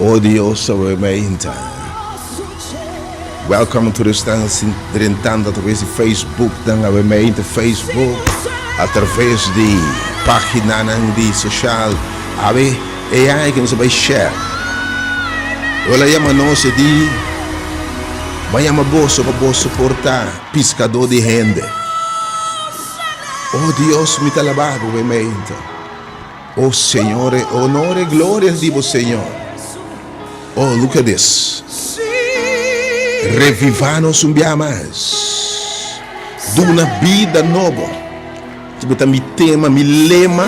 Oh Dios awe mainta. Welcome tur esnan drentando atraves di Facebook nan awe mainta Facebook atraves di paginanan di social awe e aña ke nos a bai share. Ora yama nos e di bai yama boso pa boso por ta piskadó di hende. Oh Dios mi ta alabá bo awe mainta. Oh Señor e honor e gloria es di bo Señor. Oh look at this. Reviva nos un bia mas. Duna bida nobo. Tabata mi tema, mi lema.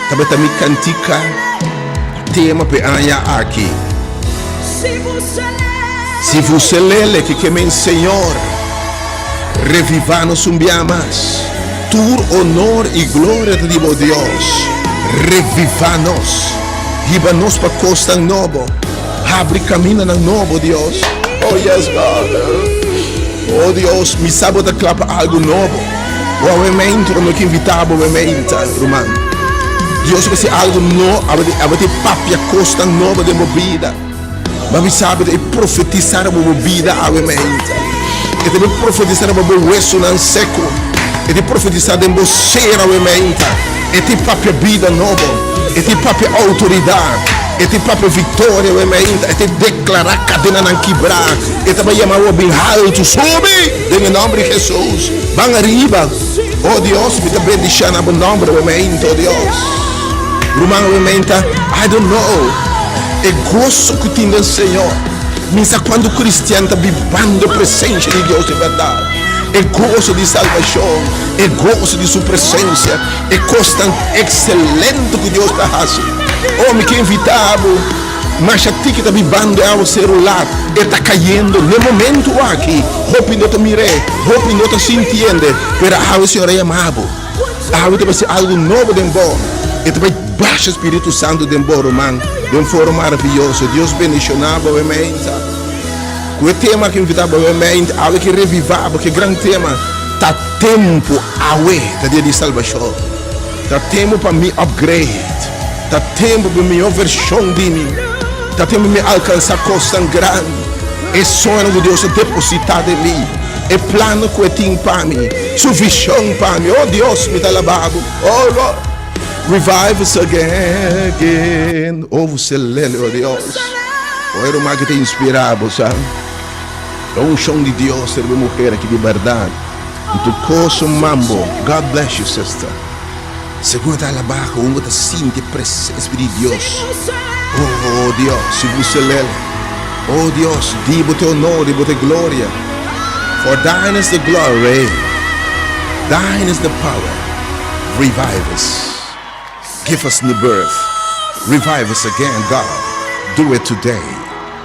Tabata mi kantika. Tema pe aña aki. Si vuselele ke ke men Señor. Revivá nos un bia mas. Tur honor i gloria ta di bo Dios. Revivá nos. Hiba nos pa kosnan nobo. Habri kamindanan nobo, Dios. Oh yes, God. Oh Dios, mi sa bo ta kla pa algu nobo. O awe meinta, mi ke invitá bo awe meinta, ruman. Dios a hasi algu no, awe ta papia kosnan nobo den bo bida. Bo a bisa bo ta e profetisa riba bo bida awe mainta. E ta bin profetisa riba bo wesunan seku. E ta profetisa den bo ser awe mainta. E ta papia bida nobo. E ta papia outoridat. E ta papia viktoria awe mainta. E ta deklará kadenanan kibrá. E ta bai yama bo bin haltu. Subi! Den e nòmber di Hesus. Ban ariba. O Dios, mi ta bendisha na bo nòmber awe mainta, o Dios. Ruman awe mainta, I don't know. E goso ku tin den Señor. Mi sa kuantu kristian ta bibando e presensia di Dios di bèrdat. E goso di salbashon, e goso di su presensia, e kosnan ekselente ku Dios ta hasi. Oh, mi ke invitá bo, masha tiki ta bibando e awa serular, e ta kayendo n'e momentu aki. Hopi no ta mir'é, hopi no ta sintiende, pero awe Señor a yama bo. Awe ta bai ser algu nobo den bo. E ta bai basha Spiritu Santu den bo, ruman, den un forma maraviyoso. Dios bendiciona bo awe meinta. Cu e tema aki invita bo awe meinta, awe ke reviva bo, ke gran tema. Ta tempo awe ta dia di salbacion. Ta tempo pa mi upgrade. Ta tempo pa miho version di mi. Ta tempo pa mi alcansa cosnan grandi. E soñonan cu Dios a deposita den mi. E plannan cu e tin pa mi. Su vision pa mi. Oh Dios, mi ta alaba bo. Oh Lord, revive us again. Oh, você lele, oh Dios. Oh, e ruman ki ta inspira bo, sa. E unshon di Dios ta riba e muher aki di berdad. Anto koso mambo. God bless you, sister. Segun e ta alaba bo, un bo ta sinti e presencia di Dios. Oh, Dios, si você lele. Oh Dios, di bo te honor, di bo te gloria. For thine is the glory, thine is the power. Revive us. Give us new birth. Revive us again, God. Do it today.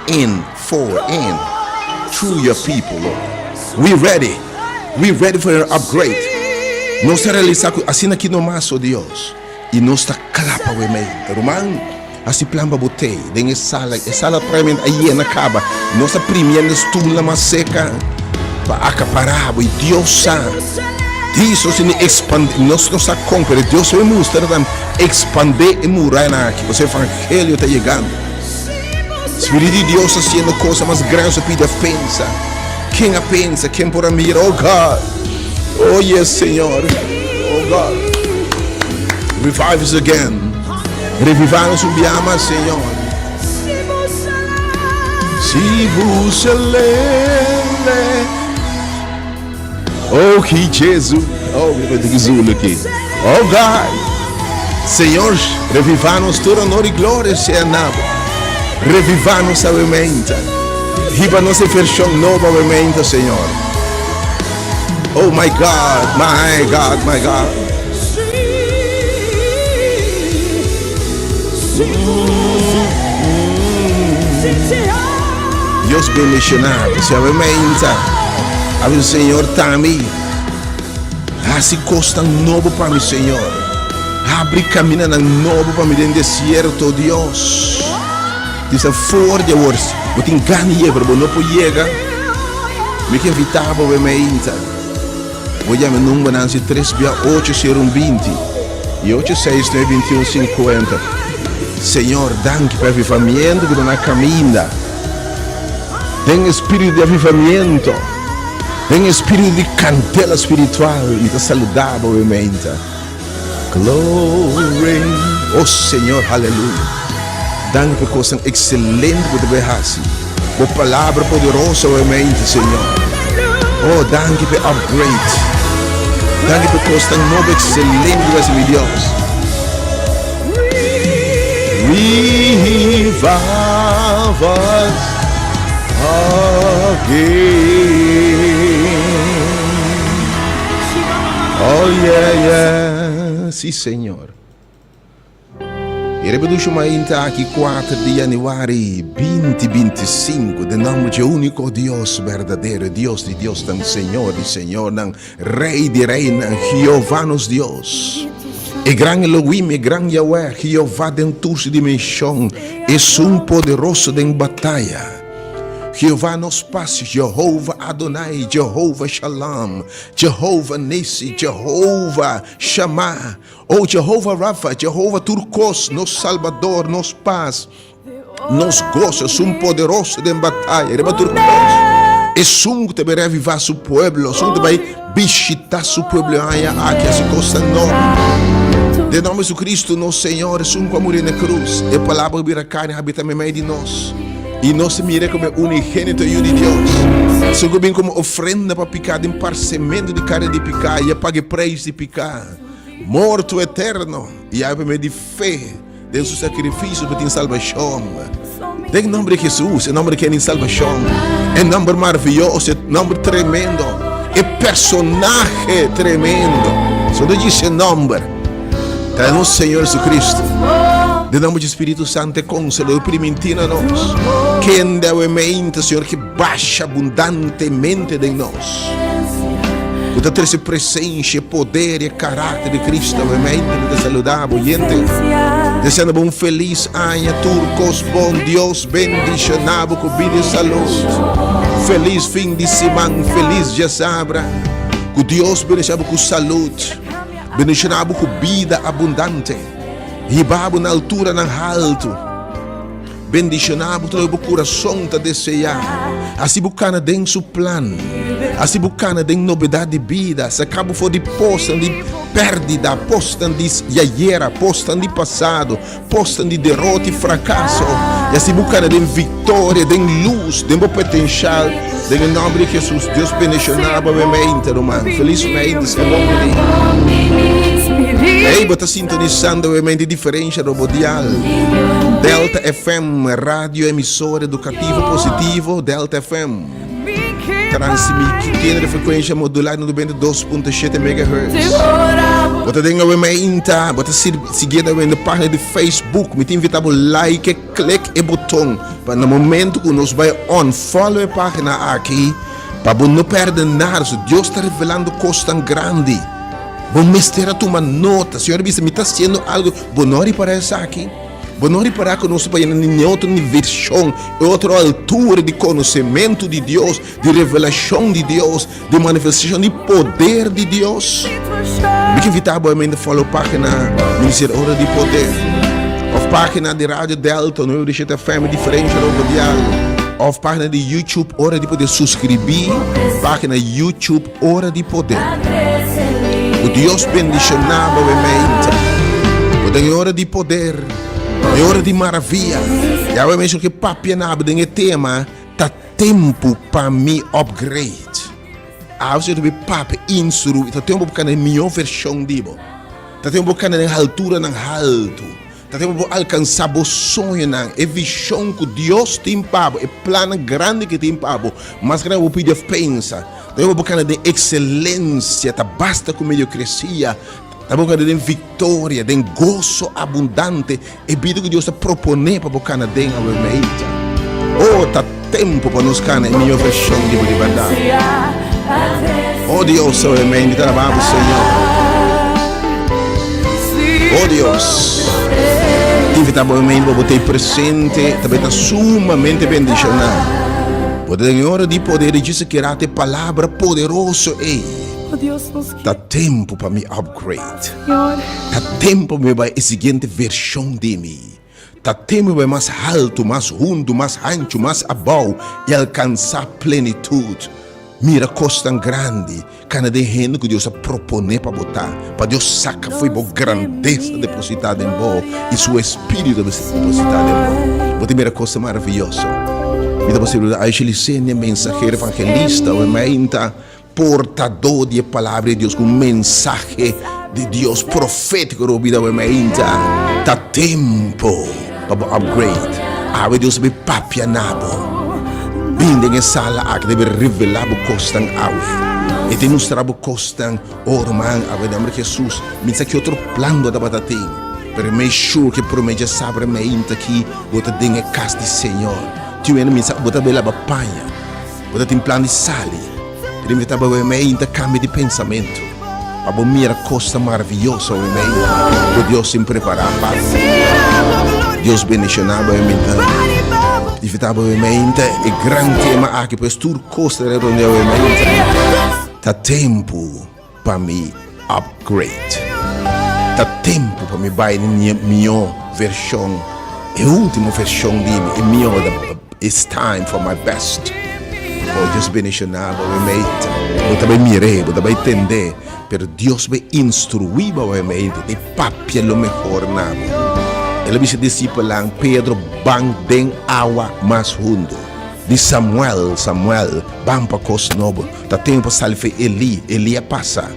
In, for, in, through your people, Lord. We ready. We ready for your upgrade. Nos ta realisa ku asina aki nomas, oh Dios. I nos ta kla pa wemei. Ruman, hasi plan pa bo tei den e sala. E sala probablemente a yena kaba. Nos ta primiendo stulnan mas seka pa akapará bo. I Dios sa. Dios nos tin di ekspandé. Nos no sa kon, pero Dios a mustra tambe ekspandé e murayanan aki. Pasobra e evangelio ta yegando. Spiritu di Dios ta hasiendo cosa mas grandi ku pidi a pensa. Ken a pensa? Ken por a mira? Oh God! Oh yes, Señor. Oh God. Revive us again. Revivanos un bia mas, Señor. Si você lele. Oh, que Jesus. Oh, mi vai ter que zulo aqui. Oh, God. Señor, revivanos tur honor y gloria sea nabo. Revivanos awe Hiba nos e versión nobo awe Señor. Oh my God, my God, my God. Dios bendiciona bo. Si awe mainta, awe Señor tami. Hasi cosnan nobo pa mi, Señor. Habri caminanan nobo pa mi den desierto, Dios. Disa for di awor, bo tin gana yega, pero bo no por yega. Mi ke invitá bo awe mainta. Bo yama e numbernan si tres bia ocho sero un binti i ocho seis nuebe binti un sinkuenta. Señor, danki pa e avivamiento ku ta na kaminda. Den e spiritu di avivamiento, den e spiritu di kandela spiritual, mi ta saluda bo meinta. Glory! Oh Señor, haleluya! Danki pa e kosnan ekselente ku ta bai hasi. Bo palabra poderoso awe meinta, Señor. Oh, danki pa e upgrade. Danki pa e kosnan nobo ekselente ku ta hasi, mi Dios. Revive us again. Oh yeah, yeah. Sí, Señor. E reproducción mainta aki 4 di januari 2025 den nomber dje único Dios berdadero, Dios di Dios tan Señor di Señornan, Rey di Reynan, Jehová nos Dios. E gran Elohim, e gran Yahweh, Jehová den tur su dimension, esun poderoso den bataya. Jehová nos pas, Jehová Adonai, Jehová Shalom, Jehová Nissi, Jehová Shammah, O Jehová Rapha, Jehová tur kos, nos Salbador, nos pas, nos goso, esun poderoso den bataya riba tur kos, esun ku ta bai reavivá su pueblo, esun ku ta bai bishitá su pueblo e aña aki, hasi kosnan nobo. Den nòmber di Jesucristo, nos Señor, esun ku a muri na krus, e Palabra ku bira karni habitá meimei di nos, i nos a mir'é komo e unigénito Yu di Dios, esun ku bin komo ofrenda pa piká den parsementu di karni di piká i a paga e preis di piká. Morto eterno, i awe pa medio di fe den su sakrifisio bo tin salbashon. Den nomber di Hesus, e nomber ken tin salbashon, e nomber maravioso, e nomber tremendo, e personahe tremendo. So no djis e nomber, ta nos Señor Jesucristo. Den nomber di Spiritu Santo e Consolador priminti na nos, kende awe meinta, Señor, ke basha abundantemente den nos. Ku ta trese presensia, poder i karakter di Cristo. Obviamente mi ta saluda bo oyente. Deseando bo un felis aña, tur kos bon. Dios bendiciona bo ku bida i salud. Felis fin di siman, felis djasabra. Ku Dios bendiciona bo ku salud, bendiciona bo ku bida abundante, hiba bo na alturanan haltu. Bendishoná bo tur loke bo kurason ta deseá. Hasi bo kana den su plan. Hasi bo kana den nobedat di bida. Saka bo for di posnan di pèrdida, posnan di yayera, posnan di pasado, posnan di derota i frakaso. I hasi bo kana den viktoria, den lus, den bo potenshal. Den e nòmber di Hesus, Dios bendishoná bo awe ruman. Felis meinta, sea bon bini. Hey, bo ta sintonisando awe mente diferensha robo dial. Delta FM, radio emisora edukativo positivo, Delta FM. Transmitiendo de frecuencia modular no 92.7 MHz. Bo ta den awe meinta, bo ta siguiendo awe de página di Facebook. Mi te invita bo like, click e boton pa na momento ku nos bai on follow e página aki pa bo no perde nada. So Dios ta revelando kosnan grandi. Bo mester a tuma nota. Señor a bisa, mi ta haciendo algo. Bo no a ripara esaki? Bo no a ripara ku nos ta bai na otro nivelshon, otro altura di konosementu di Dios, di revelashon di Dios, di manifestashon di poder di Dios? Mi ke invita bo a follow pagina Ministerio Ora di Poder of pagina di Radio Delta 97 FM Diferencia Robo Dial of pagina di YouTube Ora di Poder. Suscribi pagina YouTube Ora di Poder. Ku Dios bendishoná bo mente. Bo den e ora di poder, e ora di maravia. Yahweh menshon ke papia na bo den e tema ta tempu pa mi upgrade. Awe Señor ta bin papia instrui. Ta tempu pa bo kana e mihó vershon di bo. Ta tempu pa bo kana den halturanan haltu. Ta tempu pa bo alkansá bo soñonan, e vishon ku Dios tin pa bo, e plannan grandi ku e tin pa bo, mas grandi ku bo pidi òf pensa. Ta tempu pa bo kana den ekselensia, ta basta ku mediokresia. Ta tempu pa bo kana den viktoria, den goso abundante, e bida ku Dios ta proponé pa bo kana den awe meita. Oh, ta tempu pa nos kana e mihó vershon di bo di bèrdat. Oh Dios, awe mei mi ta alabá bo, Señor. Oh Dios, invitá bo mei pa bo ta presente, ta bai ta sumamente bendishoná. Bo ta den e ora di poder di djis a kera te palabra poderoso ei. Ta tempu pa mi upgrade. Ta tempu pa mi bai e siguiente vershon di mi. Ta tempu bai mas haltu, mas hundu, mas hanchu, mas abou i alkansá plenitut. Mira kosnan grandi, kana den hende ku Dios a proponé pa bo ta, pa Dios saka fo'i bo grandesa depositá den bo i su espíritu depositá den bo. Bo ta mira kosnan maravioso. Mi ta posibel Aisha Licenia, mensahero evangelista, awe mainta Portadó di e Palabra di Dios ku un mensahe di Dios profétiko riba bo bida awe mainta. Ta tempu pa bo upgrade. Awe Dios ta bin papia na bo. Bin den e sala aki ta bin revelá bo kosnan awe. E ta mustra bo kosnan. Oh ruman, awe den nomber di Hesus, mi sa ki otro plan bo tabata tin, pero make sure ku e promé djasabra mainta aki bo ta den e kas di Señor. Tin wende mi sa bo ta bin laba paña. Bo ta tin plan di sali, pero invitá bo awe mei ta kambia di pensamentu pa bo mira kosnan maravioso awe mei ku Dios tin prepará pa bo. Dios bendishoná bo awe mei ta invitá bo awe mei ta e gran tema aki pues tur kos ta redondea awe mei ta tempu pa mi upgrade. Ta tempu pa mi bai na e mihó vershon, e último vershon di mi, e mihó, it's time for my best. Oh, Dios bendishoná bo, mi mate. Bo ta bai mir'é, bo ta bai tend'é, pero Dios bai instruí bo, mi mate, di papia lo mehor na bo. El a bisa e disipelnan, Pedro, ban den awa mas hundu. Di Samuel, Samuel, ban pa kos nobo. Ta tempu pa sali fe Elí. Elí a pasa.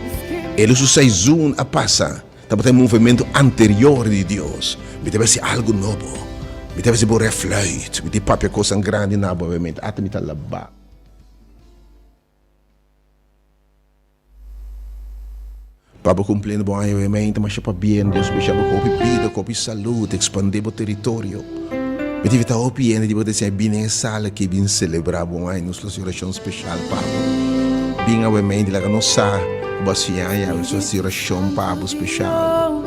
Elí su seizoen a pasa. Tabata e movementu anterior di Dios. Mi ta hasi algu nobo. Mi ta hasi bo refluit. Mi ta papia kosnan grandi na bo obviamente. Ata mi ta laba. Pa bo cumpliendo bo aña obviamente masha pabien Dios bisha bo hopi bida cu hopi salud expande bo teritorio. Mi ta invita hopi hende di bo ta siña bini den e sala aki bin celebra bo aña nos lo haci oracion special pa bo. Bin obviamente laga nos sa cu bo a siña aña nos lo haci oracion pa bo special.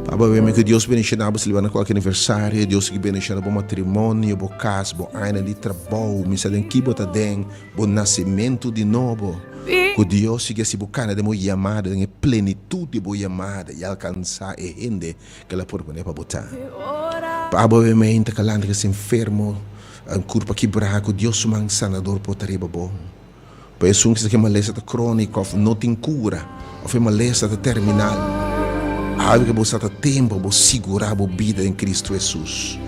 Pa bo obviamente cu Dios bendiciona bo celebra cualkier aniversario Dios sigui bendiciona bo matrimonio bo cas bo añanan di trabou mi sa den ki bo ta den. Bo nasementu di nobo ku Dios sigui hasi bo kana den bo yamada, den e plenitut di bo yamada i alkansá e hende ku el a proponé pa bo ta. Pa abo obviamente kalanta ku es enfermo, kurpa kibrá, ku Dios su man sanador por ta riba bo. Pa esun ku sa ku e malesa ta króniko òf no tin kura òf e malesa ta terminal, awe ku bo sa ta tempu pa bo sigurá bo bida den Kristu Hesus.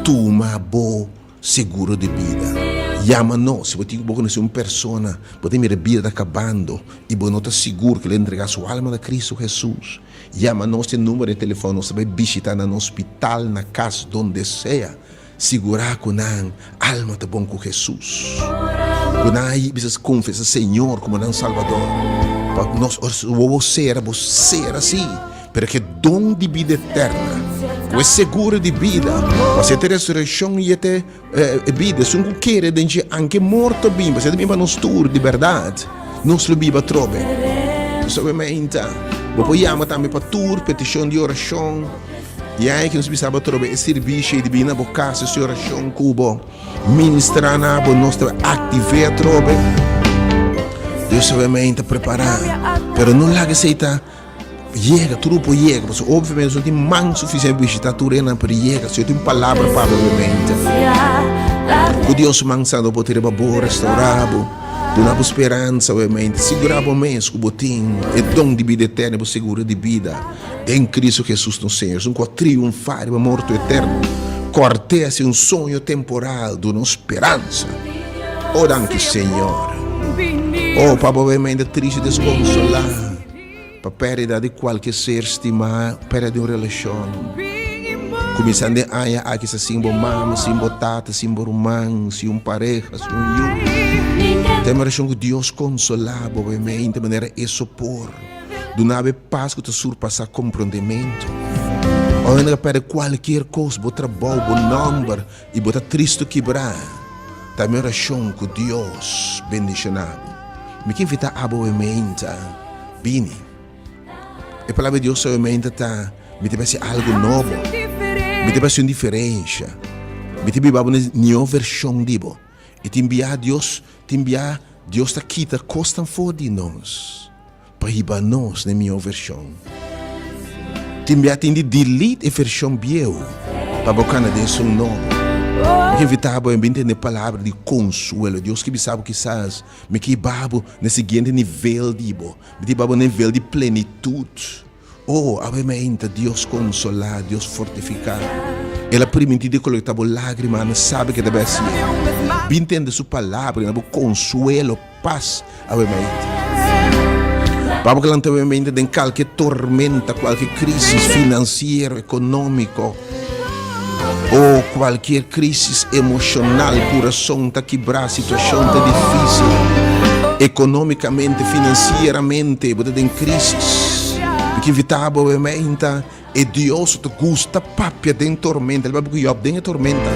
Tuma bo Seguro di bida. Yama nos si bo tin ku bo konosé un persona, bo ta mira bida ta kabando i bo no ta sigur ku el a entregá su alma na Kristu Hesus. Yama nos den numero di telefòn, nos ta bai bishitá nan na hospital, na kas, donde sea. Sigurá ku nan alma ta bon ku Hesus. Ku nan a bisa konfesá Señor komo nan Salbador. Pa nos ora su wowo sera, bo sera sí. Pero ke don di bida eterna, ku e seguro di bida, pasobra e ta e resurekshon i e ta e bida. Esun ku kere den dje, anke morto bin, pasobra e ta bin pa nos tur, di bèrdat nos lo biba atrobe. Pasobra meinta, bo por yama tambe pa tur petishon di orashon. I ai ku nos bisa bo atrobe e sirbisio di bin na bo kas, hasi orashon ku bo. Ministrá na bo, nos ta aktiv'é atrobe. Dios sabe meinta prepará, pero no laga esei ta. Yega, tur por yega, pasobra obviamente nos no tin man sufisiente pa bishita tur hendenan, pero yega, si yo tin un palabra pa bo obviamente. Ku Dios su man santo por tira pa bo, restaurá bo, duna bo speransa obviamente, sigurá bo mes ku bo tin e don di bida eterno, bo seguro di bida den Cristo Jesus nos Señor, esun ku a triunfá riba morto eterno, kòrt'é hasi un soño temporal, duna un speransa. Oh danki Señor. Oh pa bo obviamente triste deskonsolá. Pa pèrdida di kualke ser stimá, pèrdida di un relashon. Kuminsando e aña aki sa sin bo mama, sin bo tata, sin bo ruman, sin un pareha, sin un yu. Ta e orashon ku Dios konsolá bo bo mente manera e sopor. Duna bo e pas ku ta surpasá komprondementu. Ora hende ka pèrdè kualkier kos, bo trabou, bo nòmber, i bo ta tristu kibrá, ta mi orashon ku Dios bendishoná bo. Mi ke invitá abo bo mente. Bini. E palabra di Dios solamente ta, Mi ta hasi algu nobo. Mi ta hasi un diferensha. Mi ta biba bo na mihó vershon di bo. I tin bia Dios, tin bia Dios ta kita kosnan for di nos pa hiba nos na e mihó vershon. Tin bia tin di delete e vershon bieu. Pa bo kana den esun nobo. Mi ke invitá bo en bin tende palabra di konsuelo. Dios ke bisa bo kisas mi ke hiba bo na e siguiente nivel di bo. Mi ta hiba bo na e nivel di plenitut. Oh, awe mainta Dios konsolá, Dios fortifiká. El a primintí di kolektá bo lágrimanan, sabe ke ta bai hasié. Bin tende su palabra i na bo konsuelo, pas awe mainta. Pa bo ke lanta awe mainta den kalke tormenta, kualke krísis finansiero, ekonómiko, o kualkier krísis emoshonal, kurason ta kibrá, situashon ta difísil, ekonómikamente, finansieramente, bo ta den krísis. Mi ke invitá bo awe mainta, e Dios ku ta gusta papia den tormenta, el papia ku Job den e tormenta,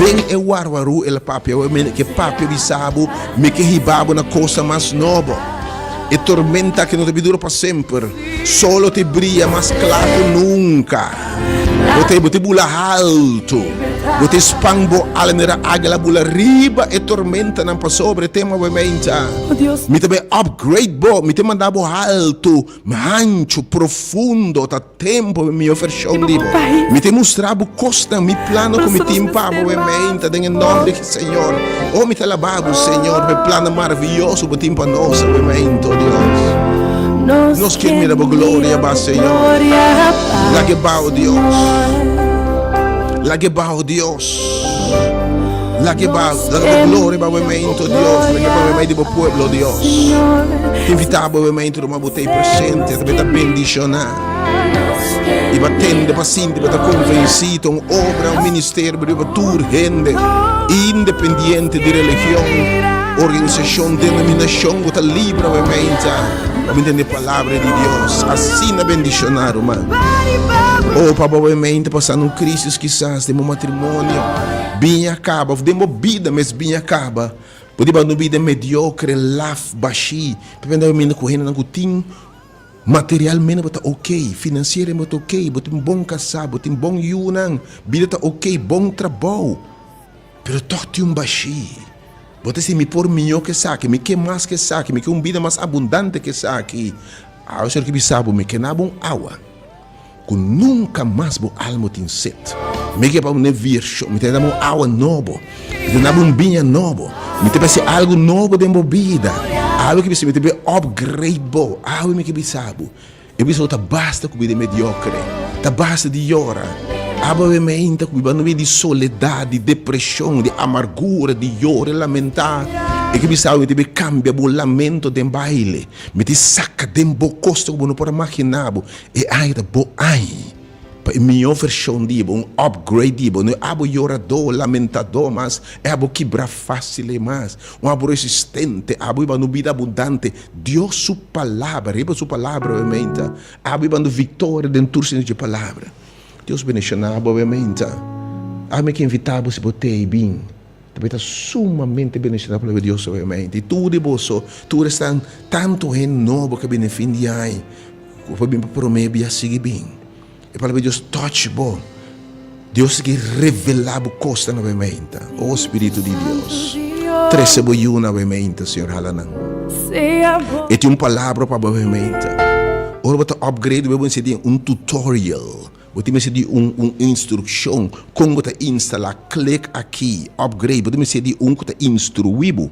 den e warwarú el a papia, awe mainta ke papia bisa bo, mi ke hiba bo na kosnan mas nobo. E tormenta aki no ta bin dura pa semper. Solo te bria mas kla ku nunka. Bo te, bo te bula haltu. Bo te span bo ala manera águila bula riba e tormentanan pasobra e tema bo meinta. Mi ta bai upgrade bo, mi te manda bo haltu, hanchu, profundo. Ta tempu mi mihó vershon di bo. Mi te mustra bo kosnan, mi plannan ku mi tin pa bo e meinta den e nòmber di Señor. O mi ta alabá bo, Señor, pa e plannan maravioso bo tin pa nos awe meinta, o Dios. Nos kier mira bo gloria ba, Señor. Lag'e bao, Dios. Lag'e bao, Dios. Lag'e bao, laga bo gloria ba awe meinta, o Dios. Lag'e bao e mei di bo pueblo, Dios. Te invitá bo awe meinta. Tuma bo ta ei presente, ta ta bendishoná. I bo tende, bo sinti, bo ta konvensí ta un obra, un ministerio riba tur hende, independiente di religion, organisashon, denominashon, bo ta libre obviamente pa bo intende palabra di Dios. Asina bendishoná, ruman. Oh, pa bo obviamente pasando un krisis kisas den bo matrimonio, biña kaba, òf den bo bida mes biña kaba. Bo di banda un bida mediocre, laf, bashí. P'e banda bo minda ku hendenan ku tin materialmente bo ta ok, financieramente bo ta ok, bo tin bon kasá, bo tin bon yunan, bida ta ok, bon trabou, pero tòg tin un bashí. Bo ta si mi por mihó ku esaki, mi ke mas ku esaki, mi ke un bida mas abundante ku esaki. Awe Señor ke bisa bo, mi ke na bo un awa. Ku nunka mas bo alma tin set. Mi ke pa bo ne virshon, mi ta dabo un awa nobo, mi ta dabo un biña nobo, mi ta hasi algu nobo den bo bida. Awe ke bisa mi ta bin upgrade bo, awe mi ke bisa bo. E bisa bo ta basta ku bida mediokre, ta basta di yora. Abo awe meinta ku biba no di soledat, di depreshon, di amargura, di yora i lamentá. E ke bisa bo mi ta bin kambia bo lamento den baile, mi ta saka den bo kos ku bo no por a magina bo. E aña ta bo aña pa e mihó vershon di bo, un upgrade di bo. No e abo yoradó, lamentadó mas, e abo kibrá fásil ei mas. Un abo resistente, abo hibando un bida abundante. Dios su palabra, riba su palabra obviamente, abo hibando viktoria den tur sentido dje palabra. Dios bendishoná bo obviamente. Ami ke invitá bo si bo t'ei bin. Ta bay ta sumamente bendishoná pa loke Dios ta bay mente. I tur di boso, tur esnan tantu hende nobo ke bini fin di aña, ku por bin pa promé bia sigui bin. E palabra di Dios touch bo. Dios ta ke revelá bo kosnan na bo mente. O Spiritu di Dios, trese bo yu na bo mente, Señor, hala nan. E tin un palabra pa bo mente. Ora bo ta upgrade, bo mester tin un tutorial. Bo tin mester di un un instrukshon kon bo ta instalá, klik aki, upgrade, bo tin mester di un ku ta instruí bo.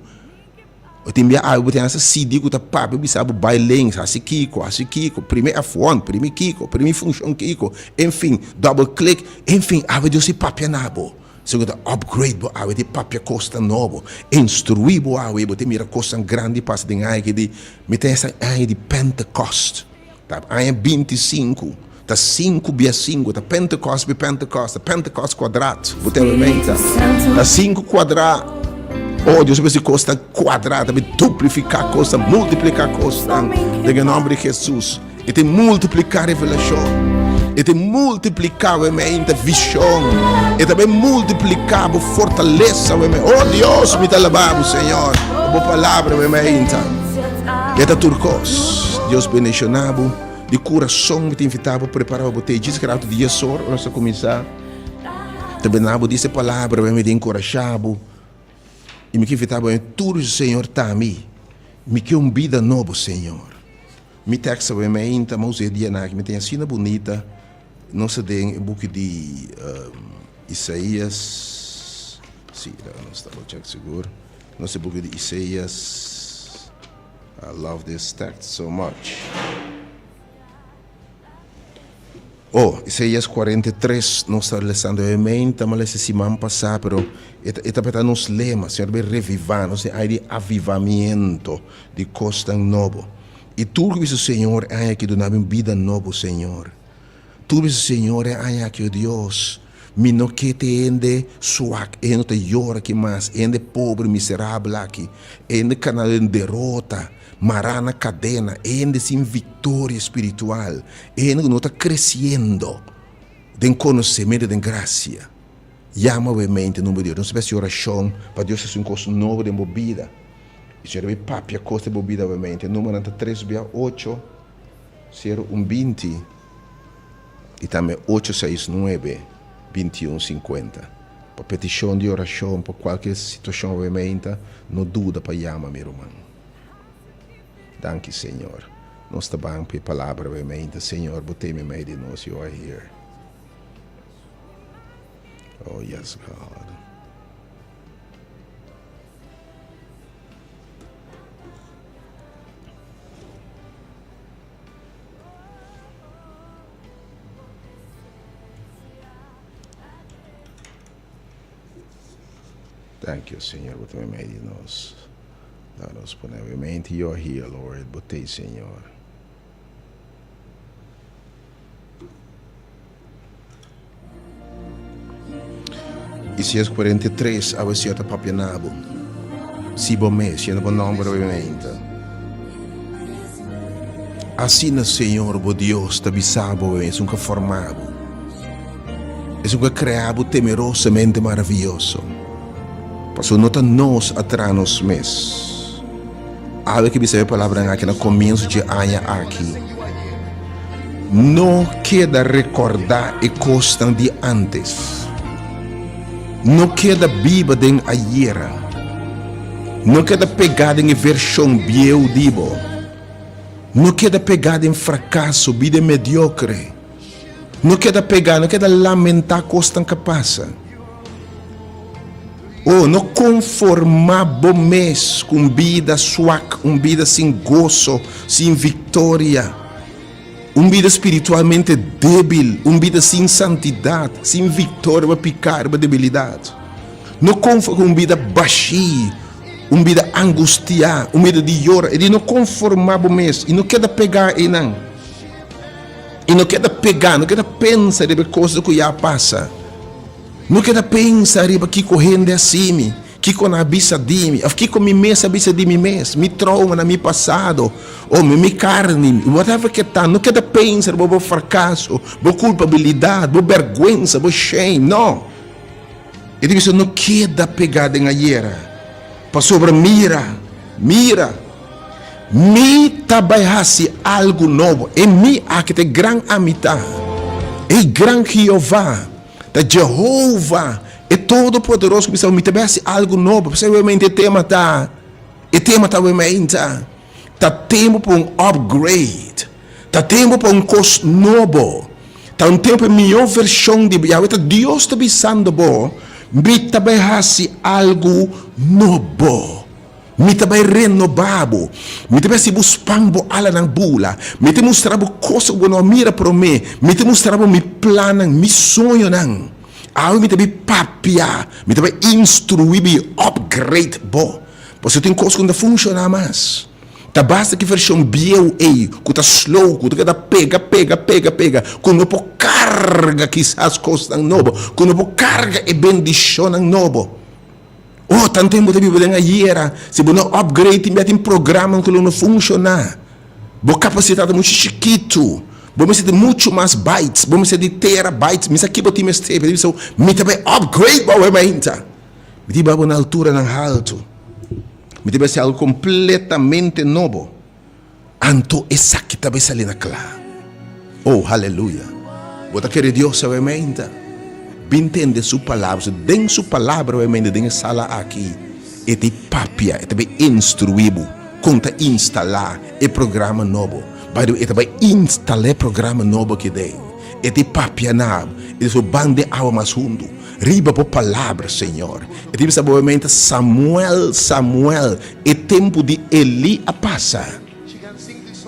Bo tin bia awe bo tin hasta CD ku ta papia bisa bo bai links, hasi kiko, hasi kiko, primi F1, primi kiko, primi funshon kiko, enfin, double klik, enfin, awe Dios si papia na bo. Si bo ta upgrade bo awe di papia kosnan nobo, instruí bo awe, bo tin mira kosnan grandi pasa den aña aki di, mi ta esta aña di Pentecost. Ta aña 25, ta sinku bia sinku, ta Pentecost bi Pentecost, ta Pentecost kuadrat, bo ten menta. Ta sinku kuadra. Oh, Dios a kos ta kuadra, ta bi duplifiká kos, ta multipliká kosnan den e nòmber di Jesus. E ta multipliká revelashon. E ta multipliká we menta vishon. E ta bai multipliká bo fortalesa we menta. Oh Dios, mi ta alabá bo, Señor, bo palabra we menta. E ta tur kos. Dios bendiciona bo di curason. Mi ta invita bo prepara pa bo te djis rato dies or ora nos ta cuminsa. Ta bena bo dice palabra mi ta encorasha bo. Y mi ke invita bo tur Señor ta mi. Mi ke un bida nobo Señor. Mi tekst awe mainta, mi a usa e dianan aki, mi ta asina bunita. Nos ta den e buki di. Isaías, sí, laga nos double check sigur. Nos e buki di Isaías. I love this text so much. Oh, Isaías 43, nos ta lesando e meinta, m'a lesa siman pasá, pero e ta, e tabata nos lema, Señor ta bai revivá nos den ai di avivamiento, di kosnan nobo. I tur ku bisa, Señor, e aña aki duna mi un bida nobo, Señor. Tur bisa, Señor, e aña aki, oh Dios, mi no ke te hende swak, e hende ku ta yora aki mas, e hende pober, miserabel aki, e hende kana den derota, mará na kadena, e hende sin viktoria spiritual, e hende ku no ta kresiendo den konosementu, den grasia. Yama bo e mente nomber di Dios. Nos ta hasi orashon pa Dios hasi un kos nobo den bo bida. I Señor ta bai papia kos den bo bida bo mente. Numbernan ta tres bia ocho, sero un 20 i tambe ocho seis nuebe, 21 sinkuenta. Pa petishon di orashon, pa kualke situashon bo mente, no duda pa yama mi ruman. Danki Señor. Nos ta ban pa e palabra bo mente. Señor, bo ta meimei di nos. You are here. Oh yes God. Thank you, Señor, bo ta meimei di nos. Laga nos pone obviamente you are here, Lord, bo t'ei, Señor. Isaías 43, awe Señor ta papia na bo. Si bo mes, yena bo nomber obviamente. Asina Señor bo Dios ta bisa bo, esun ku a forma bo. Esun ku a krea bo temerosamente maravioso. Pasobra no ta nos a traha nos mes. Awe ke bisa e palabranan aki na komienso dje aña aki. No keda rekordá e kosnan di ántes. No keda biba den ayera. No keda pegá den e vershon bieu di bo. No keda pegá den frakaso, bida mediokre. No keda pegá, no keda lamentá kosnan ku a pasa. Oh, no konformá bo mes ku un bida swak, un bida sin goso, sin viktoria, un bida spiritualmente débil, un bida sin santidat, sin viktoria riba piká, riba debilidat. No konformá ku un bida bashí, un bida angustiá, un bida di yora. E di no konformá bo mes i no keda pegá einan. I no keda pegá, no keda pensa riba e kosnan ku ya a pasa. No keda pensa riba kiko hende a hasi mi, kiko nan a bisa di mi, òf kiko mi mes a bisa di mi mes, mi troumanan, mi pasado, o mi mi karni, whatever ke ta. No keda pensa riba bo frakaso, bo kulpabilidat, bo bèrgwensa, bo shame. No! E ta bisa, no keda pegá den ayera, pasobra mira, mira! Mi ta bai hasi algu nobo. E mi aki ta e gran Ami ta, e gran Jehová. Ta Jehova, e Todopoderoso, ku bisa, Mi ta bai hasi algu nobo. P'esei obviamente e tema ta, e tema ta obviamente ta tempu pa un upgrade, ta tempu pa un kos nobo, ta un tempu pa e mihó vershon di bo. Yahweh ta Dios ta bisando bo, Mi ta bai hasi algu nobo. Mi ta bai renobá bo. Mi ta bai hasi bo span bo alanan bula. Mi ta mustra bo kos ku bo no a mira promé. Mi ta mustra bo mi plannan, mi soñonan. Awe mi ta bai papia, mi ta bai instruí bo i upgrade bo. Pasobra tin kos ku no ta funshoná mas. Ta basta ki vershon bieu ei ku ta slow, ku ta keda pega, pega, pega, pega, ku no por karga kisas kosnan nobo, ku no por karga e bendishonnan nobo. Oh, tantu tempu bo ta biba den ayera, si bo no upgrade tin bia tin programan ku lo no funshoná. Bo kapasidat ta muchu chikitu, bo mester di muchu mas bytes, bo mester di terabytes, mi sa ki bo tin mester, pero bisa bo, mi ta bai upgrade bo awe mainta. Mi ta hiba bo na alturanan haltu, mi ta bai hasi algu kompletamente nobo. Anto esaki ta bai sali na kla. Oh, haleluya! Bo ta kere Dios awe meinta? Bin tende Su Palabra. So den Su Palabra awe meinta, den e sala aki, E ta papia, E ta bai instruí bo kon ta instalá e programa nobo. By the way, E ta bai instalá e programa nobo aki den. E ta papia na bo. E ta ban den awa mas hundu. Riba bo palabra, Señor. E ta bisa bo mente, Samuel, Samuel, e tempu di Elí a pasa.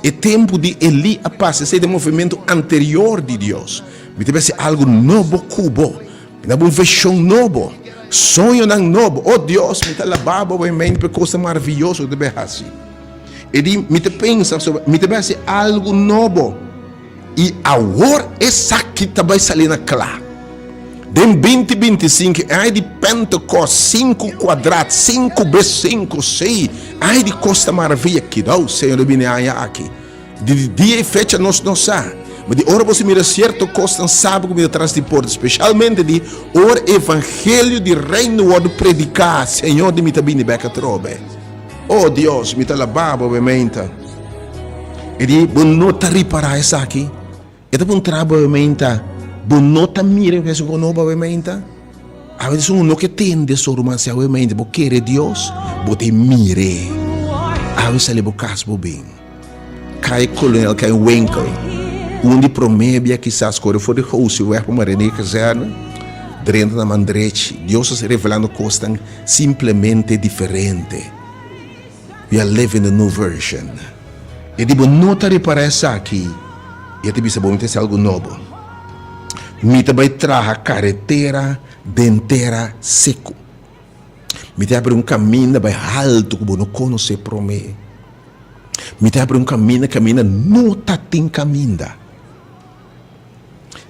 E tempu di Elí a pasa. Esei ta e movementu anterior di Dios. Mi ta bisa algu nobo ku bo. Mi ta bo un vishon nobo, soñonan nobo. O Dios, mi ta alabá bo mente pa e kosnan maravioso ku bo ta bai hasi. E di, mi ta pensa sobre, mi ta bai hasi algu nobo. I awor esaki ta bai sali na kla. Den 2025, e aña di Pentekost, sinku kuadrat, sinku bes sinku, sí, aña di kos ta maraviya. Kidou, Señor a bini e aña aki. Di dia i fecha nos no sa, ma di ora boso mira sierto kosnan sabi ku bini tras di porta, spesialmente di ora evangelio di reino wòrdu prediká, Señor di mi ta bini bèk atrobe. O Dios, mi ta alabá bo bementa. E di, Bo no ta ripará esaki? E ta puntra bo bementa, Bo no ta mira e esun ku no bo bementa? Awe esun no ke tende so ruman si awe bementa bo kere Dios, bo ta mir'é. Awe sali bo kas bo bin. Kai Kolonel, kai Winkel. Un di promé bia kisas kore for di Gosiweg pa Marinee Kazerne, drenta na man drechi. Dios a revelando kosnan simplemente diferente. We are living the new version. E di bo no ta repará esaki, i e ta bisa bo mi ta hasi algu nobo. Mi ta bai traha karetera den tera seku. Mi ta habri un kaminda bai haltu ku bo no konosé promé. Mi ta habri un kaminda kaminda no ta tin kaminda.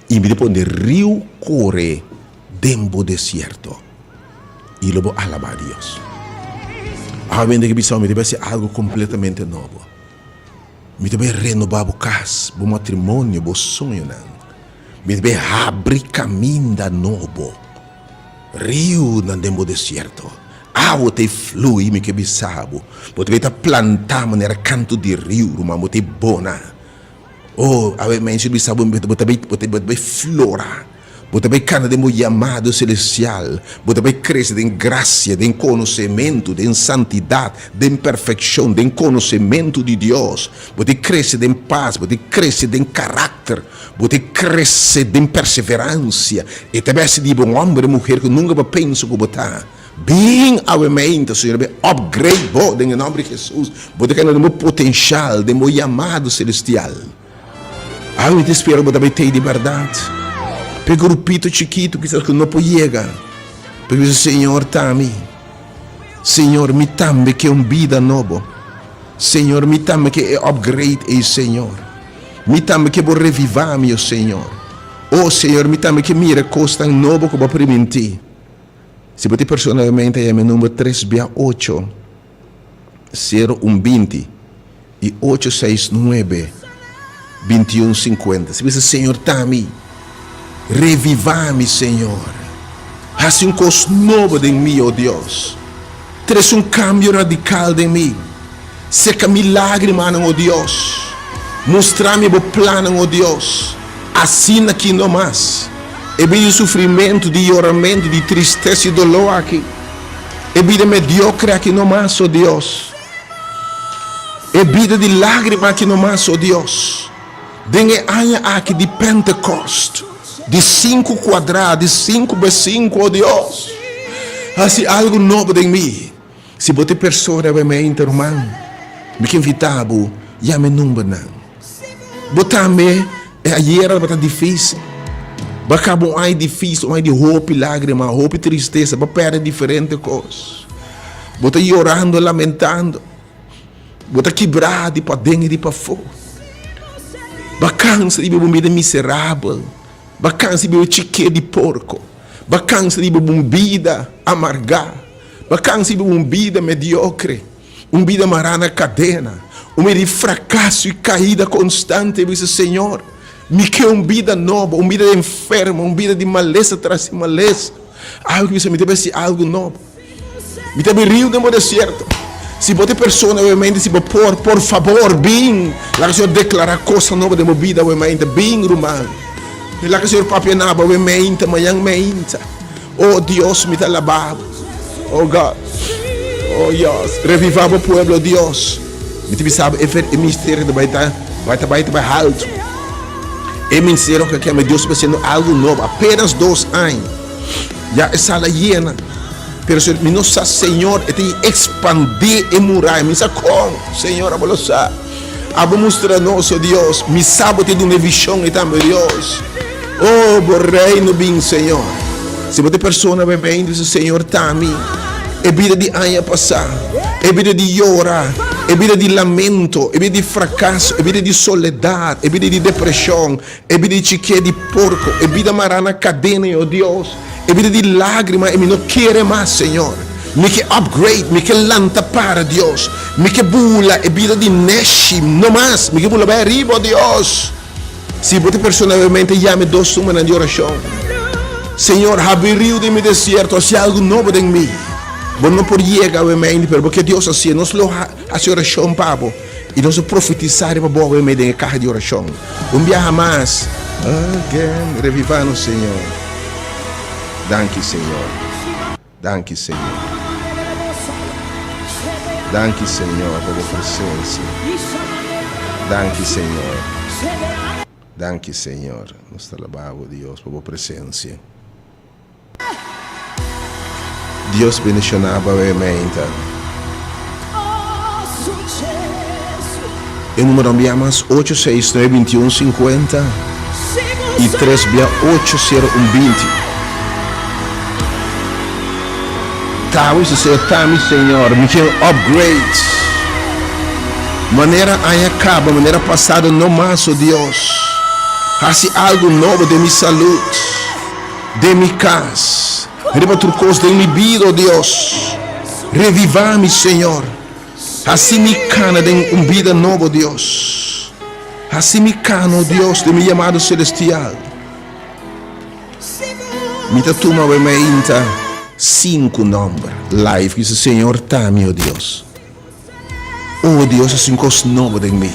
I mi ta pone riu kore den bo desierto. I lo bo alabá Dios. Awe hende ke bisa mi ta bai hasi algu kompletamente nobo. Mi ta bai renobá bo kas, bo matrimonio, bo soñonan. Mi ta bai habri kaminda nobo. Riunan den bo desierto. Awa ta e flui, mi ke bisa bo. Bo ta bay ta planta manera kantu di riu, ruman, bo ta e bona. Oh, awe menshi bisa bo, bo ta bay, bo ta bay flora. Bo ta bay kana den bo yamado selestial. Bo ta bay krese den grasia, den konosementu, den santidat, den perfekshon, den konosementu di Dios. Bo ta krese den pas, bo ta krese den karakter. Bo ta krese den perseveransia. E ta besti di bo un homber i muher ku nunka bo a pensa ku bo ta. Bin awe meinta, Señor a bin upgrade bo den e nomber di Jesus. Bo ta keda den bo potenshal, den bo yamado selestial. Awe mi ta spera ku bo ta bai tei di bèrdat. Pa e grupito chikitu kisas ku no por yega, pero bisa, Señor, ta mi. Señor, mi tambe ke un bida nobo. Señor, mi tambe ke e upgrade ei, Señor. Mi tambe ke bo revivá mi, o Señor. O Señor, mi tambe ke mira kosnan nobo ku bo a primintí. Si bo tin personalmente a yama e number tres bia ocho, sero un binti i ocho seis nuebe, bintiun sinkuenta. Si bo bisa, Señor, ta mi. Revivá mi, Señor. Hasi un kos nobo den mi, o Dios. Trese un kambio radikal den mi. Seka mi lágrimanan, o Dios. Mustra mi bo plannan, o Dios. Asina ki no mas. E bida di sufrimentu, di yoramentu, di tristesa i doló aki. E bida mediokre aki no mas, o Dios. E bida di lágrima aki no mas, o Dios. Den e aña aki di Pentekost, di sinku kuadrá, di sinku be sinku, o Dios, hasi algu nobo den mi. Si bo ta e persona awe mainta, ruman, mi ke invitá bo yama e numbernan. Bo tambe e ayera tabata difísil. Bo a kaba un aña difísil, un aña di hopi lágrima, hopi tristesa, bo a pèrdè diferente kos. Bo ta yorando, lamentando. Bo ta kibrá di paden i di pafó. Bo a kansa di biba un bida miserabel. Bo a kansa di biba chiké di porko. Bo a kansa di biba un bida amargá. Bo a kansa di biba un bida mediokre, un bida mará na kadena, un bida di frakaso i kaida konstante. Bo bisa, Señor, mi ke un bida nobo, un bida di enfermo, un bida di malesa tras di malesa. Algu bisa, mi ta bai hasi algu nobo. Mi ta bin riu den bo desierto. Si bo ta e persona awe mainta, si bo por, por fabor, bin. Laga Señor deklará kosnan nobo den bo bida awe mainta. Bin, ruman. Laga Señor papia na bo awe mainta, mañan mainta. Oh, Dios, mi ta alabá bo. Oh, God. Oh, Dios. Revivá bo pueblo, Dios. Mi ta bisa bo, e misterio ta bai ta, bai ta bai ta bai haltu. E ministerio ku keme Dios ta hasiendo algu nobo, apenas dos aña ya e sala yena. Pero si mi no sa Señor, e tin expandé e muraya, mi sa kon, Señor abo lo sa. Abo mustra nos, oh Dios, mi sa bo tin duna e vision ei tambe, Dios. Oh, bo reino bin, Señor. Si bo ta e persona bebé, bisa Señor ta mi. E bida di aña pasá, e bida di yora, e bida di lamento, e bida di frakaso, e bida di soledat, e bida di depreshon, e bida di chiké di porko, e bida mará na kadena, oh Dios, e bida di lágrima, e mi no kere mas, Señor. Mi ke upgrade, mi ke lanta para, Dios. Mi ke bula e bida di neshi, no mas. Mi ke bula bai ariba, oh Dios. Si bo ta personalmente yama e dos numernan di orashon. Señor, habri riu den mi desierto, hasi algu nobo den mi. Bo no por yega awe meindi, pero bo ke Dios hasié. Nos lo hasi orashon pa bo i nos lo profetisá riba bo awe mei den e kaha di orashon. Un biaha mas, again, revivá nos, Señor. Danki, Señor. Danki Señor. Danki Señor pa bo presencia. Danki Señor. Danki Señor. Nos ta alaba bo Dios pa bo presencia. Dios bendiciona bo awe meinta. E numero bia mas ocho seis nuebe bintiun sinkuenta i tres bia ocho sero un binti. Tawi si sea ta mi Señor, mi kier upgrade. Manera aña kaba, manera pasado no mas, o Dios. Hasi algu nobo den mi salud, den mi kas, riba tur kos den mi bida, o Dios. Reviva mi, Señor. Hasi mi kana den un bida nobo, Dios. Hasi mi kana, o Dios, den mi yamado selestial. Mi ta tuma awe mainta sinku nomber live kisa Señor ta mi, o Dios. O Dios, hasi un kos nobo den mi.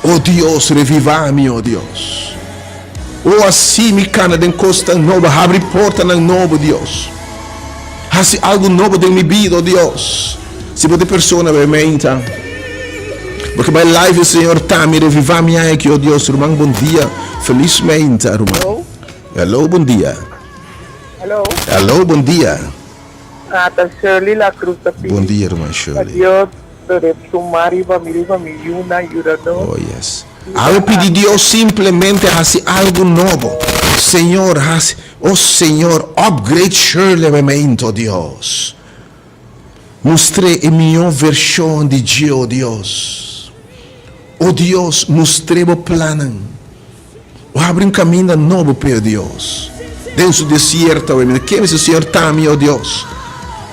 O Dios, reviva mi, o Dios. O hasi mi kana den kosnan nobo, habri portanan nobo, Dios. Hasi algu nobo den mi bida, o Dios. Si bo ta e persona bay meinta, bo ke bay live, Señor, ta mi, reviva mi aki, o Dios. Ruman, bon dia. Feliz meinta, ruman. Hello. Hello, bon dia. Hello. Hello, bon dia. Ah, ta Shirley La Cruz ta pidi. Bon dia, ruman Pa Shirley. Dios suma riba mi, riba mi yunan, yuda nos. Oh, yes. Awe pidi Dios simplemente hasi algu nobo. Señor, hasi, oh Señor, upgrade Shirley awe meinto, Dios. Mustr'é e mihó vershon di dje, oh Dios. Oh Dios, mustr'é bo plannan. O habri un kaminda nobo p'e, oh Dios. Den su desierto awe, mi ta keme si Señor ta mi, oh Dios.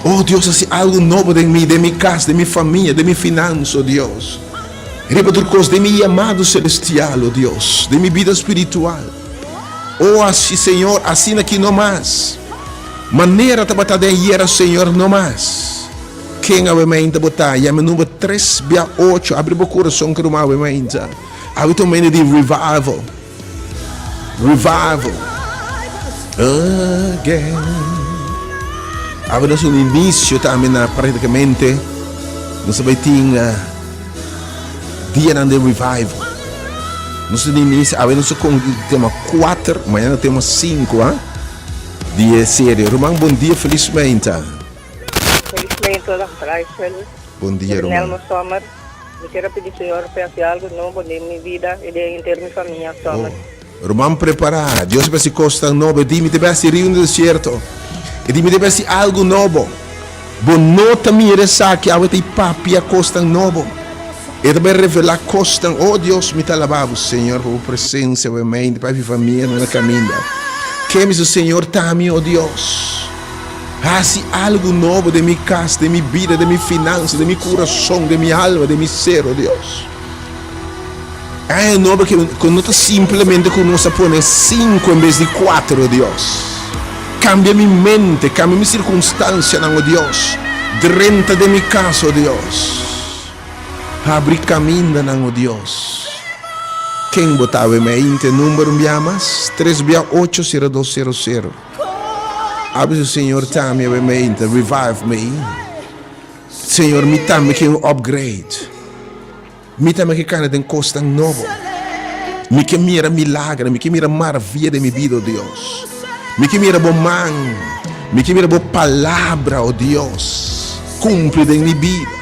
Oh Dios, hasi algu nobo den mi, den mi kas, den mi famia, den mi finansa, oh Dios. Riba tur kos, den mi yamado selestial, oh Dios, den mi bida spiritual. Oh, hasi, Señor, asina ki no mas. Manera tabata den ayera, Señor, no mas. Ken awe mainta bo ta? Yama e number tres bia ocho. Abri bo kurason ku ruman awe mainta. Awe ta un mene di revival. Revival. Again. Awe nos un inicio tambe na prácticamente nos bai tin uh, dianan de revival. Nos un inicio, awe nos con tema 4, mañana tema 5, ah? Di e serie. Ruman, bon dia, feliz meinta. Feliz meinta, Rachel. Bon dia, ruman. Sommer. Mi kier a pidi Señor pa haci algo nobo den mi vida y den henter mi famia, Sommer. Oh, ruman prepara, Dios a haci cosnan nobo, e di mi ta bay haci riu den desierto, e di mi ta bay haci algo nobo, bo no ta mira esaki, awe ta y papia cosnan nobo, e ta bay revela cosnan, oh Dios mi ta alaba bo Señor pa bo presencia, pa mi pa mi famia na caminda, ke mi Señor ta mi, oh Dios. Hasi algu nobo den mi kas, den mi bida, den mi finansa, den mi kurason, den mi alma, den mi ser, o Dios. Aña nobo ke ku no ta simplemente ku nos a pone sinku en bes di kuater, o Dios. Kambia mi mente, kambia mi sirkunstansianan, o Dios. Drenta den mi kas, o Dios. Habri kamindanan, o Dios. Ken bo ta awe meinte? Number un bia mas, tres bia ocho sero dos sero sero. Abi su Señor tambe awe mainta, revive me. Señor, mi tambe ke un upgrade. Mi tambe ke kana den kosnan nobo. Mi ke mira milager, mi ke mira maravia den mi bida, o Dios. Mi ke mira bo man, mi ke mira bo palabra, o Dios, kumpli den mi bida.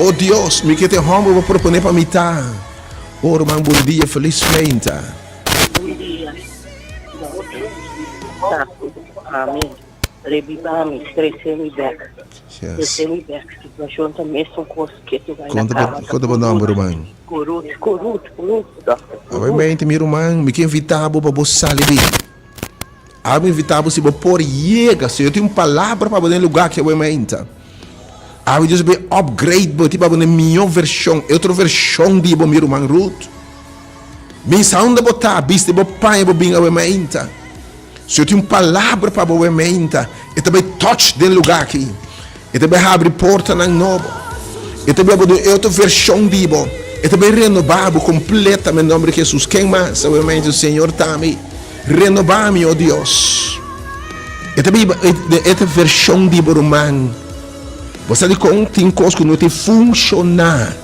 O Dios, mi ke ta e hòmber bo proponé pa mi ta. O ruman, bon dia, felis meinta. Bon dia. Amen. Reviva mi, trece mi bek. Yes. Trece mi bek. Situacion ta mesun cos ke tu bai na Conta bo, cama. conta bo nomber, ruman. Kurut, kurut, kurut, doctor. Awe mente, mi ruman, mi ke invita bo pa bo sali bin. Awe mi invita bo si bo por yega, si yo tin un palabra pa bo den lugar ki awe meinta. Awe Dios be upgrade bo, ti pa bo den mihó version, e otro version di bo, mi ruman Ruth. Bin sa unda bo ta, bisti bo paña bo bin awe meinta. Si yo tin un palabra pa bo awe meinta, e ta bai touch den lugar aki. E ta bai habri portanan nobo. E ta bai bo den e otro version di bo. E ta bai renoba bo completamente den nomber di Jesus. Ken mas awe meinta? Señor ta mi. Renoba mi, o Dios. E ta bai den e otro version di bo, ruman. Bo sa dikon tin kos ku no ta funshoná?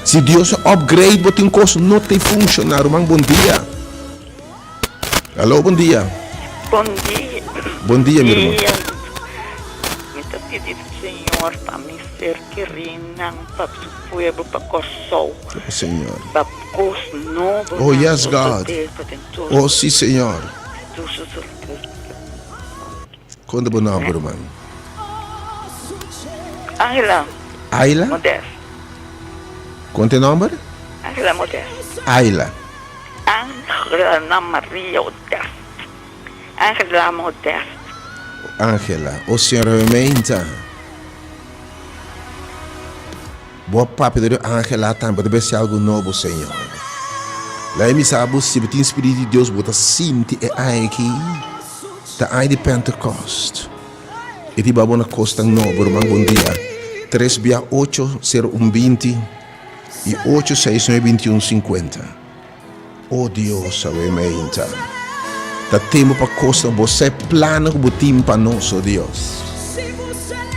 Si Dios a upgrade bo tin kos no ta funshoná. Ruman bon dia. Alo bon dia. Bon dia. Bon dia mi ruman. Mi ta pidi Señor pa mi ser kerinan, pa su pueblo, pa Kòrsou. Oh Señor. Pa kos nobo. Oh yes God. Oh si Señor. Konta bo nomber ruman. Angela. Ayla? Modest. Konta e nomber? Angela Modest. Ayla. Angela na Maria Modest. Angela Modest. Angela. O Señor Hermenta. Bo a papia dor Angela tambe. Bo ta besi algo nobo, Señor. Lae mi sa bo si bo tin Spiritu di Dios bo ta sinti e aña aki. Ta aña di Pentekost. E di babo na kosnan nobo, ruman bon dia. Tres bia ocho sero un 20 i ocho seis nuebe 21 50. O Dios, awe meinta. Ta tempo pa kosnan bo sa e plannan ku bo tin pa nos, o Dios.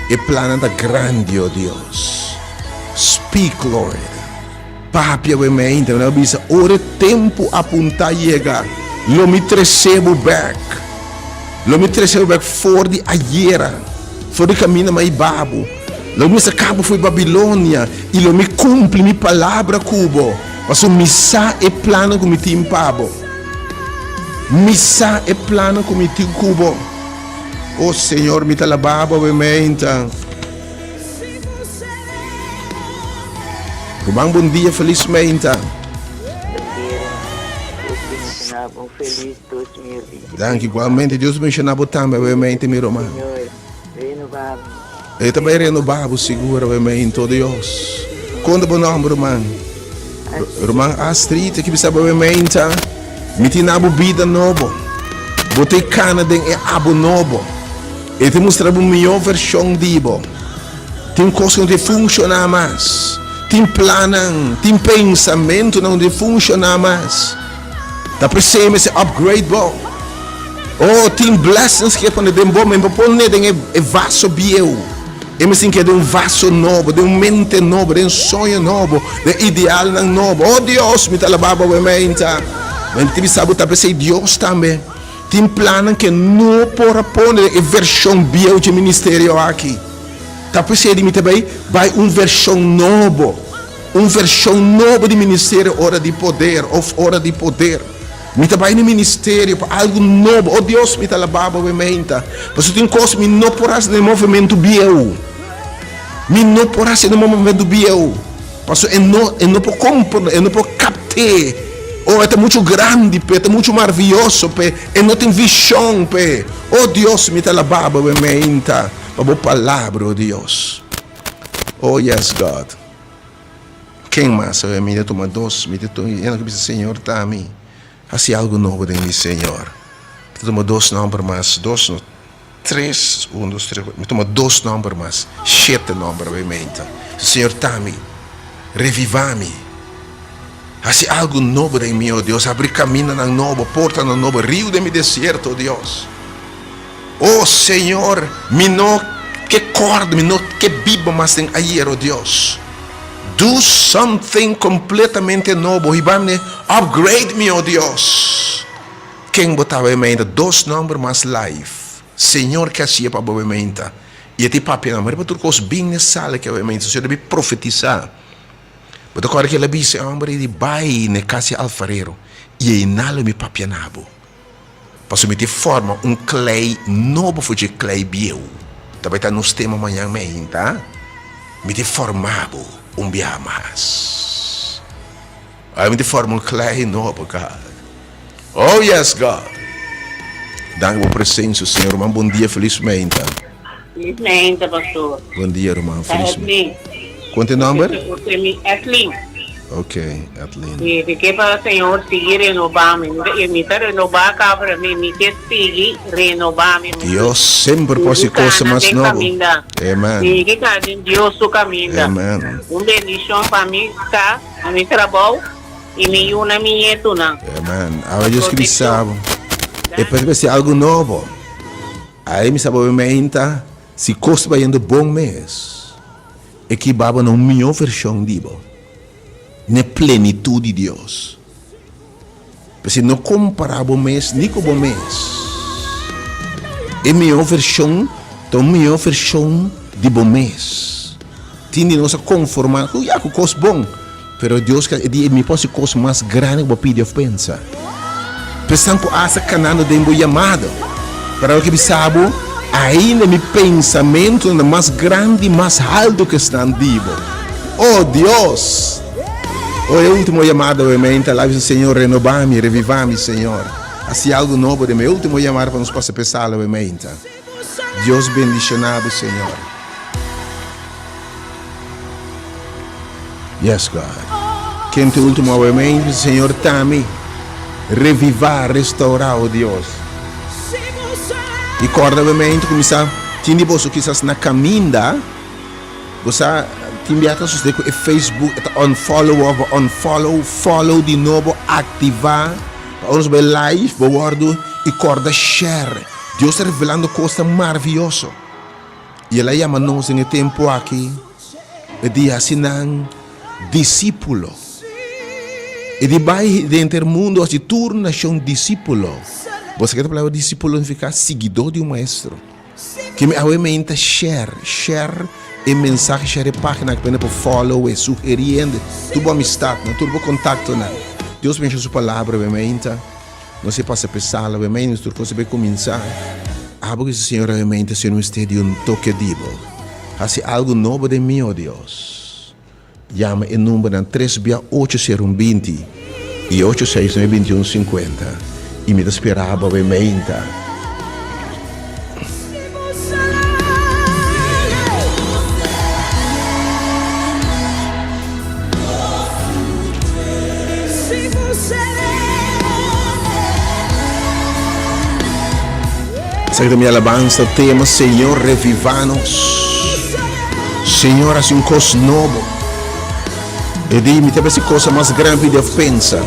E plannan ta grandi, o Dios. Speak, Lord. Papia ku e mente, mi a bisa, ora e tempu apuntá yega, lo mi tresé bo bèk. Lo mi tresé bo bèk for di ayera, for di kaminda mi a hiba bo. Lo mi saka bo for di Babilonia, i lo mi kumpli mi palabra ku bo, pasobra mi sa e plannan ku mi tin pa bo. Mi sa e plannan ku mi tin ku bo. O Señor, mi ta alabá bo awe meinta. Ruman bon dia felis meinta. Danki igualmente Dios bendiciona bo tambe awe meinta mi ruman. E ta bai renoba bo sigur awe meinta oh Dios. Konta bo nomber ruman. Ruman Astrid ki bisa bo awe meinta mi tin na bo bida nobo. Bo ta kana den e abo nobo. E ta mustra bo mihó vershon di bo. Tin kos ku no ta funshoná mas. Tin plannan, tin pensamentunan ku no ta funshoná mas. Ta p'esei mester upgrade bo. Oh, tin blessings ku e pone den bo, ma e no por pone den e vaso bieu. E mester keda den un vaso nobo, den un mente nobo, den soño nobo, den idealnan nobo. Oh Dios, mi ta alabá bo awe mainta. Ma mi ta bisa bo ta p'esei Dios tambe. Tin plannan ke no por a pone den e vershon bieu dje ministerio aki. Ta p'esei di mi ta bai bai un vershon nobo, un vershon nobo di ministerio Ora di Poder of Ora di Poder. Mi ta bai na ministerio pa algu nobo. O Dios, mi ta alabá bo meinta, pasobra tin kos mi no por hasi den e movementu bieu. Mi no por hasi den e movementu bieu. Paso e no e no por comprende, e no por capte. Oh, e ta mucho grandi p'e, e ta mucho maravilloso p'e, e no tin vision p'e. Oh Dios, mi ta alaba bo e meinta pa bo palabra, oh Dios. Oh yes, God. Ken mas? Mi ta tuma dos, mi ta tuma, e no ke bisa, Señor, ta mi. Hasi algo nobo den mi, Señor. Mi ta tuma dos nomber mas, dos no, tres, un, dos, tres, mi tuma dos nomber mas, shete nomber awe meinta. Señor, ta mi, reviva mi. Hasi algo nobo den mi, oh Dios. Habri caminanan nobo, portanan nobo, riu den mi desierto, oh Dios. Oh Señor, mi no ke corda, mi no ke biba mas den ayer, oh Dios. Do something completamente nobo. Hiba mi upgrade mi, oh Dios. Ken bo ta meinta? Dos nomber mas live. Señor ke hacié pa bo meinta. I e ti papia nan, riba tur kos bin n'e sala ke meinta. Señor debe profetisa. Bo ta kòrda ke el a bisa e hòmber ei di bai n'e kas di alfarero i einá lo mi papia na bo. Pasobra mi tin forma un klei nobo for dje klei bieu. Ta bai ta nos tema mañan meinta. Mi tin forma bo un biaha mas. Ay, mi tin forma un klei nobo, God. Oh yes, God. Danki bo presencia, Señor. Ruman, bon dia, feliz meinta. Feliz meinta, pastor. Bon dia, ruman. Ta Feliz Edlin. Kon te nomber? Mi Edlin. Ok, Edlin. Mi mi ke pa Señor sigui renobá mi. Mi ta mi ta renobá ka, pero mi mi ke sigui renobá mi. Dios semper por Sigui hasi cosa kana mas den nobo. kaminda. Amen. Sigui kana den Dios su kaminda. Amen. Un bendishon pa mi kas, pa mi trabou. I mi yunan mi ñetunan. Amen. Awe Dios ke bisa bo. E parece si algo nobo. Ai mi sa bo meinta si kos ta bayendo bon mes. E ki babo na un mihó vershon di bo. N'e plenitud di Dios. P'esei no kompará bo mes ni ku bo mes. E mihó vershon ta un mihó vershon di bo mes. Tin di nos a konformá ku ya ku kos bon, pero Dios ke di mi por hasi kos mas grandi ku bo pidi òf pensa. P'esnan ku asta kanando den bo yamado, pero awor ke bisa bo, ainda mi pensamentunan ta mas grandi i mas haltu ku esnan di bo. O Dios! O e ultimo yamada awe meinta, laga bisa, Señor, renobá mi, revivá mi, Señor. Hasi algu nobo den mi. E ultimo yamada pa nos pasa p'e sala awe meinta. Dios bendishoná bo, Señor. Yes, God. Ken ta e ultimo awe meinta? Bisa, Señor, ta mi. Revivá, restaurá, o Dios. I kòrda awe meinta ku mi sa tin di boso kisas na kaminda. Bo sa, tin bia ta sosode ku e Facebook e ta unfollow of bo unfollow, follow di nobo, aktivá, pa ora nos bai live bo wòrdu i kòrda share. Dios ta revelando kosnan maravioso. I el a yama nos den e tempu aki e di hasi nan disípulo. E di bai den henter mundu hasi tur nashon disípulo. Bo sa ke ta palabra disípulo nifiká? Siguidó di un maestro. Ke mi awe meinta share, share e mensahe, share e pagina aki pende por follow e, sugeri hende, tur bo amistadnan, tur bo contactonan. Dios bendicion su palabra awe meinta. Nos e pasa p'e sala awe meinta, nos tur cos a bay cuminsa. Abo cu si Señor awe meinta, Señor mester di un toke di bo. Haci algo nobo den mi, oh Dios. Yama e numbernan tres bia ocho sero un 20 i ocho seis nuebe 21 50 i mi ta spera bo awe meinta. Esaki ta mi alabansa tema Señor reviva nos. Señor hasi un kos nobo. E di mi ta besi cosa mas grandi di of pensa.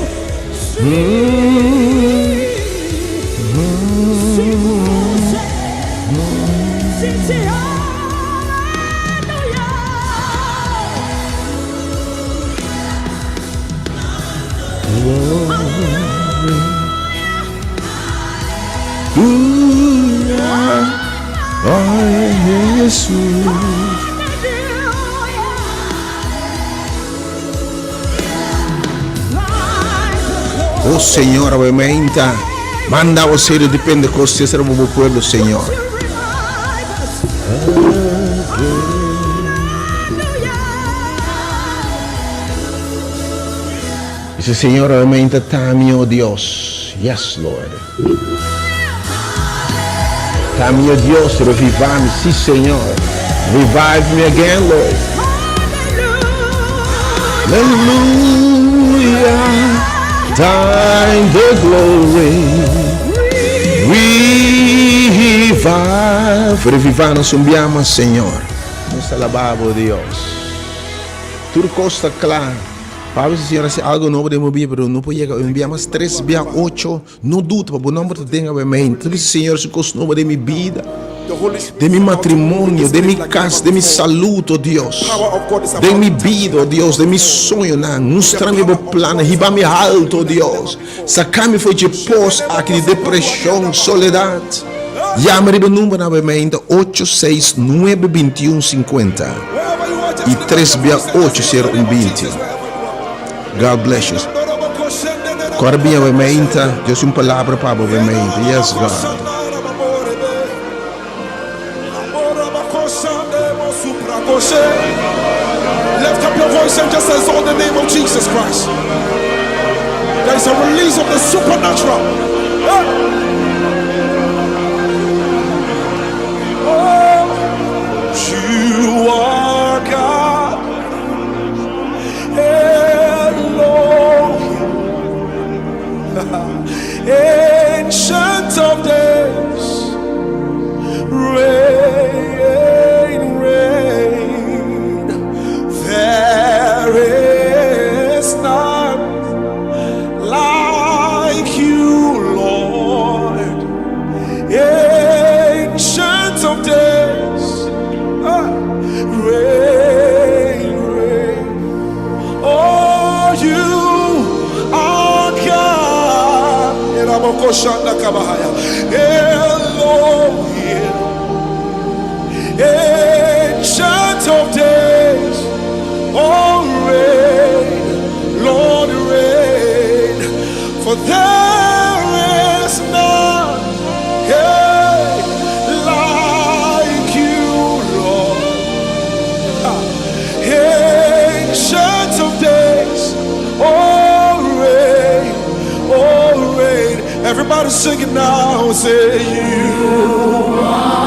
Oh Señor, awe meinta, manda o serio di Pentecostes riba bo pueblo, Señor. Dice Señor, awe meinta tami, oh Dios. Yes, Lord. Tami, oh Dios, revivami. Sí, Señor. Revive me again, Lord. Hallelujah. Thine the glory. Revive. Revivanos un biama, Señor. Nos alababo, Dios. Tur cos ta cla. Pablo si Señor hasi algo nobo den bo bida, pero no por yega un bia mas tres bia ocho, no duda pa bo nomber ta den awe mente. Ta bisa Señor hasi cos nobo den mi bida. Den mi matrimonio, den mi kas, den mi salud, o Dios. Den mi bida, o Dios, den mi soñonan. Mustra mi bo plannan, hiba mi haltu, o Dios. Saka mi for dje pos aki di depreshon, soledat. Yama riba e numbernan awe meinta, ocho seis nuebe bintiun sinkuenta i tres bia ocho sero un binti. God bless you. Kòrda bin awe meinta, Dios tin un palabra pa bo awe meinta. Yes, God. Lift up your voice and just exalt the name of Jesus Christ. There is a release of the supernatural. Oh, you are God. Elohim. Ancient of days. Reign, reign. There is none like you, Lord. Ancient of days. Ah, reign, reign. Oh, you are God. Elohim. Ancient of days. Oh, reign, Lord, reign. For there is none hey, like you, Lord. Ancient of days, oh reign, oh reign. Everybody sing it now. Say you.